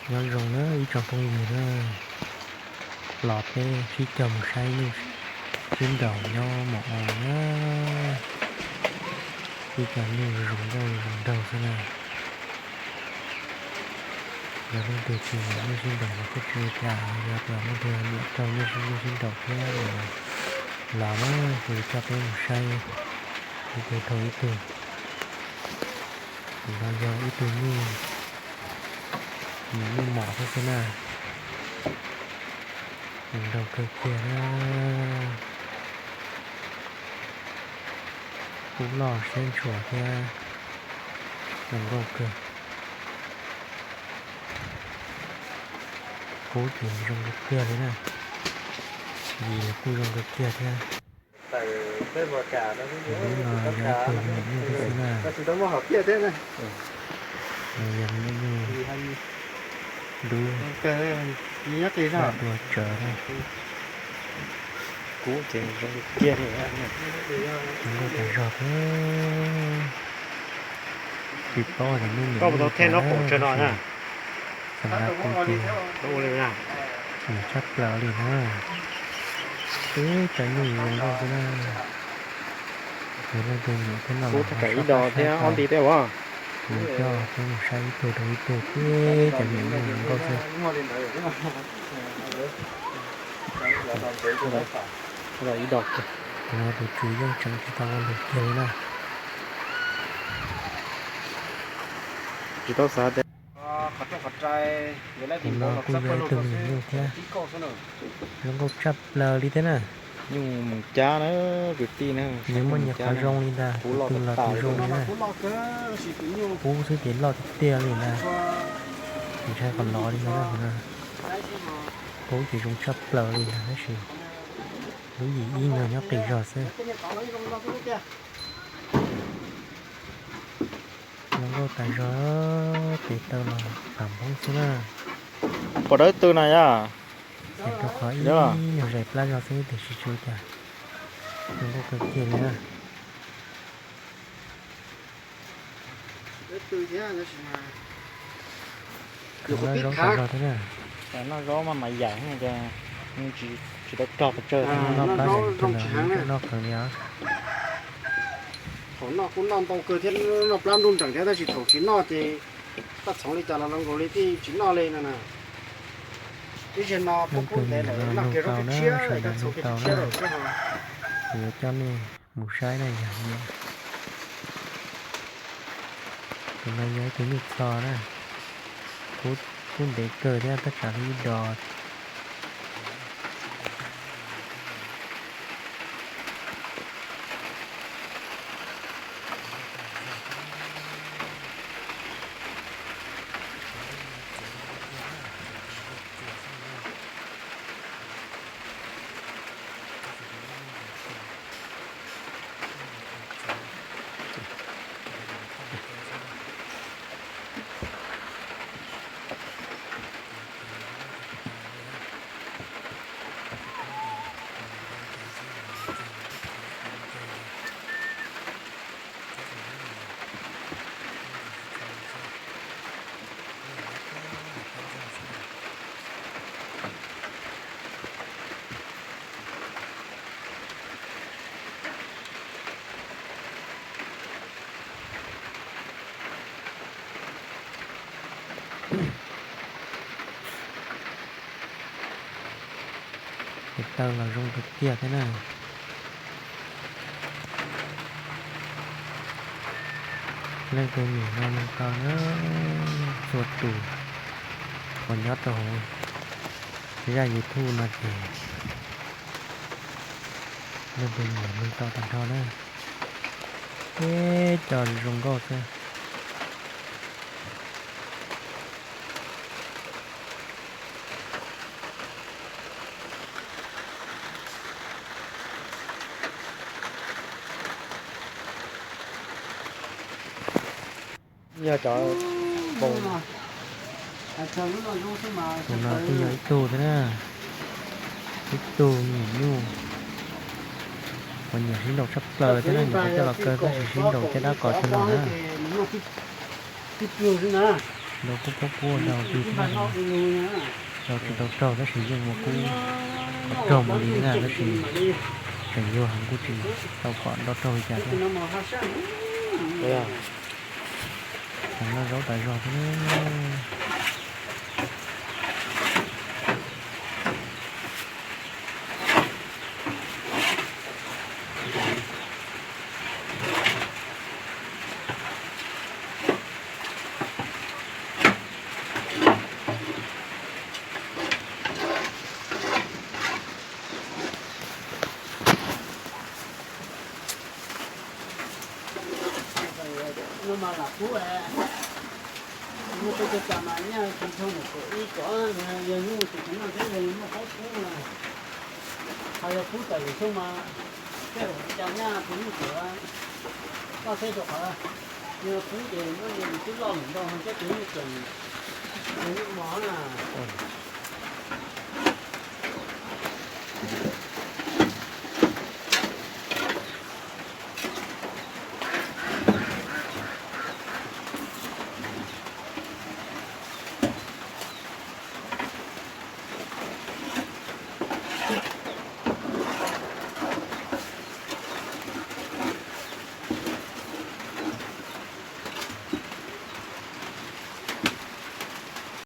Nyob zoo na ib tsoom phooj ywg na, los peb sib cog mus saib nyuj sib nraus nyob Mos Ao na. Ib co nyuj zoo nkauj zoo nraug xwb na. Yog leej twg tsis nyiam nyuj sib nraus los kuj tsis ua cas, yog tias leej twg nyiam raug nyuj sib, nyuj sib nraus thiab los na, kuv yuav coj peb mus saib ib tug dhau ib tug. Tus no yog ib tug nyuj, nyuj mos thiab xwb na. Zoo nraug kawg kiag na. Kub loj siab ntshua thiab zoo nkauj kawg. Kub ces zoo kawg kiag li na. Yim los kuj zoo kawg kiag thiab. Tus dub no yog ib tug me nyuj thiab xwb na. Yog me nyuj dub, dua tsawv na. Kub ces zoo kawg kiag li. Zoo nkauj tas zog thiab. Tsis paub tias nej nyiam nyuj cas na, tab sis xav nqa kuv ces nyiam tshaj plaws li na. Peb cov nyuj zoo nkauj xwb na. Yog leej twg nyiam thiab no los ho saib thiab, kuv coj peb mus saib ib tug rau ib tug, peb cov nyuam nyuj zoo nkauj xwb. Tus no tus tswv yeej tseem tsis tau ua lus kiag li na. Tsis tau xav tias. Tus no kuj yog ib tug me nyuam nyuj thiab, zoo nkauj tshaj plaws li thiab na. Nyuj mus cab na, kwv tij na, nws muaj nyias qhov zoo li ntag, tus twg los tus zoo li na. Kub xwb ces loj tiag tiag li ntag, ntshai qhov lov li ntag na. Kub ces zoo tshaj plaws li ntag tab sis lub yim ib no nyob qis zog xwb. Zoo nkauj tas zog, tes taw los pham npoob xwb na. Pom dawb tw na yog. Ces rau qhov ib nyuag zais plab zog xwb tiam sis tsis ua cas. Zoo nkauj kawg kiag li na. Khaws noj zaub tas zog thiab na. Noj zaub mas mas yaim ces tsis tau rog pes tsawg, noj plab zoo tag los noj qees li os. Thaum noj kuj noj ntau kawg thiab, noj plab nruj nreem thiab tab sis thaum tsis noj ces koj txhoov li cas los zoo nkaus li tij tsis noj li no na. Ib zaug no poob poob ntev lawm, noj kiag zaub tshiab tshiab, koj txhoov kiag tshiab tshiab lawm. Kuv yuav coj nej mus saib na yog nyiam. Tus no yog ib tug nyuj txho na, kub ntev kawg thiab tab tsam li ib dos. Tes taw los zoo tiag tiag thiab na. Leej twg nyiam no nug tau na, txhua tus uas nyob rau hauv zaj YouTube no ces leej twg nyiam nug tau tag nrho na. Peb co zoo nkauj xwb. Yog cov, tus no kuj yog ib tug thiab na, ib tug me nyuam nyuj uas nyiam sib nraus tshaj plaws thiab na, nyuam qhuav coj los kaw tab sis sib nraus caj dab qos tag los na. Nrau kub kub kub rau twg thiab no. Nrau tsis tau raug tab sis yeej ua kub kom raug mus li na tab sis tseem yuag heev kuj tsis tau pom nrau raug li cas thiab. Heev no zaub tas zog thiab. No mas lam kub, muaj tej cov cas mas nyaj tsis tshua mus kom ib kom, yog nyuj mus tsis tshua noj thiab yog muaj qaib kub mas, ho yog kub tawm lwm xyoo mas tej zaum ua cas nyaj tus nyuj tseem loj thiab rau qhov yog kub ces muab yus twb loj lawm ntau thiab tus nyuj tseem, tus nyuj mos na.